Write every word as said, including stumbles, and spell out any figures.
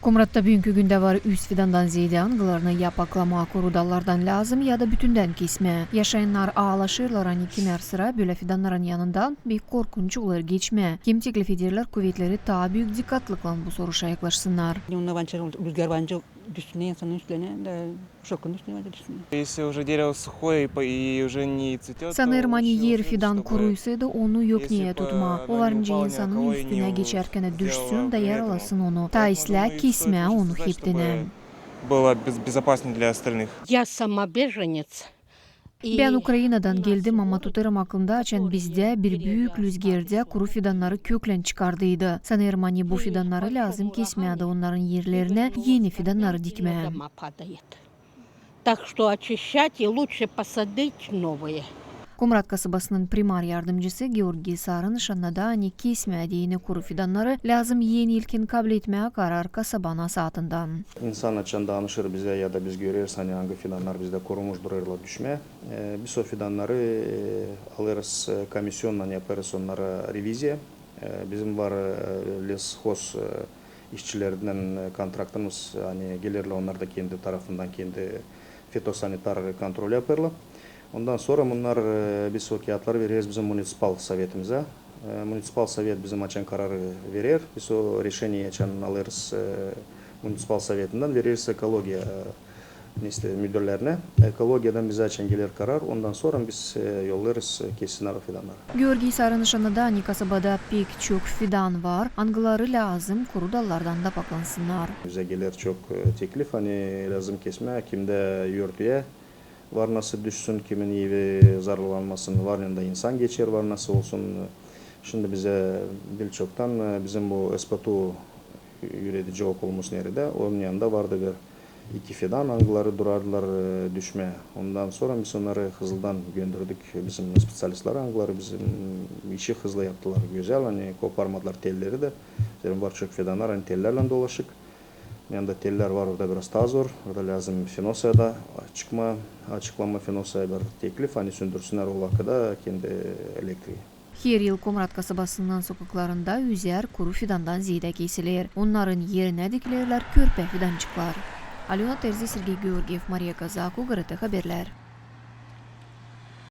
Komratta büünkü gündä var üz fidandan zeedä, angılarını ya paklamaa kuru dallardan lääzım, ya da bütündän kesmää. Yaşayannar aalaşêrlar, ani kimär sıra bölä fidannarın yanından bek korkunç olêr geçmää. Kim teklif ederlär kuvetleri taa büük dikkatlıklan bu soruşa yaklaşsınnar. Onnar var nicä, rüzgar var nicä, üstünä, insanın üstünä, da şokun üstünä var nicä üstünä. Если уже дерево сухое и по-, и уже не цветёт, то лучше уже, чтобы, если бы оно не упало ни на кого, оно не сделало вреда, но это уже, э, всё. Sanêrım, ani eer fidan kuruysa da, onu yok ne etmää. Olar nicä insanın üstünä geçärkän düşsün da yaralasın onu. Taa islää kesmää onu heptini. Было без-, безопаснее для остальных. Я сама беженец. Bän Ukrainadan geldim, ama tutêrım aklımda, açan bizdä bir büük lüzgerdä kuru fidannarı köklän çıkardıydı. Sanêrım, ani bu fidannarı lääzım kesmää da onnarın erlerinä eni fidannarı dikmää. Так что очищать и лучше посадить новые. Komrat kasabasının primar yardımcısı Georgiy Sarınış annada, ani kesmää deyni kuru fidannarı, lääzım eni ilkin kabletmää karar kasabanın saatından. İnsan açan danışêr bizä ya da biz göreriz, ani angı fidannar bizdä kurumuş durêrlar düşmää. E, biz o fidannarı, e, alêrız, e, komisyonnan yapêrız onnara reviziya. E, bizim var, e, leshoz, e, işçilerinnän, e, kontraktımız, ani gelerlär, onnar da kendi tarafından kendi fitosanitar kontrol yapêrlar. Ondan sora bunnar, e, biz o kiyatları vereriz bizim municipal sovetimizä. E, municipal sovet bizim açan kararı verer, biz o reşeniyi açan alêrız, e, municipal sovetinnän, vereriz ekologiya, e, neyse, müdürlerinä. Ekologiyadan bizä açan geler karar, ondan sora biz, e, yollêêrız, e, kessinär o fidannarı. Georgiy Sarınış annada, ani kasabada pek çok fidan var, angıları lääzım kuru dallardan da paklansınnar. Bizä geler çok, e, teklif, ani lääzım kesmää, kimdä örtüyä var nasıl düşsün, kimin evi zararlanmasın, var yanında insan geçer var nasıl olsun. Şindi bizä bir çoktan, e, bizim bu S P T U üredici okulumuz neredä, onun yanında vardı bir iki fidan, angıları durardılar, e, düşmää. Ondan sora biz onnarı hızlıdan gönderdik bizim speţialistleri, angıları bizim işi hızlı yaptılar, gözäl, ani koparmadılar telleri dä. Zerä var çok fidannar, ani tellärlän dolaşık. Yanında tellär var, orada biraz taa zor. Orada lääzım fenosa da çıkmaa, açıklamaa fenosaya bir teklif, ani söndürsinnär o vakıda kendi elektriyi. Her yıl Komrat kasabasının sokaklarında üzär kuru fidandan zeedä kesiler. Onnarın erinä dikilerlär körpä fidançıklar. Alöna Terzi, Sergey Georgiev, Mariya Kazak, G R T Haberlär.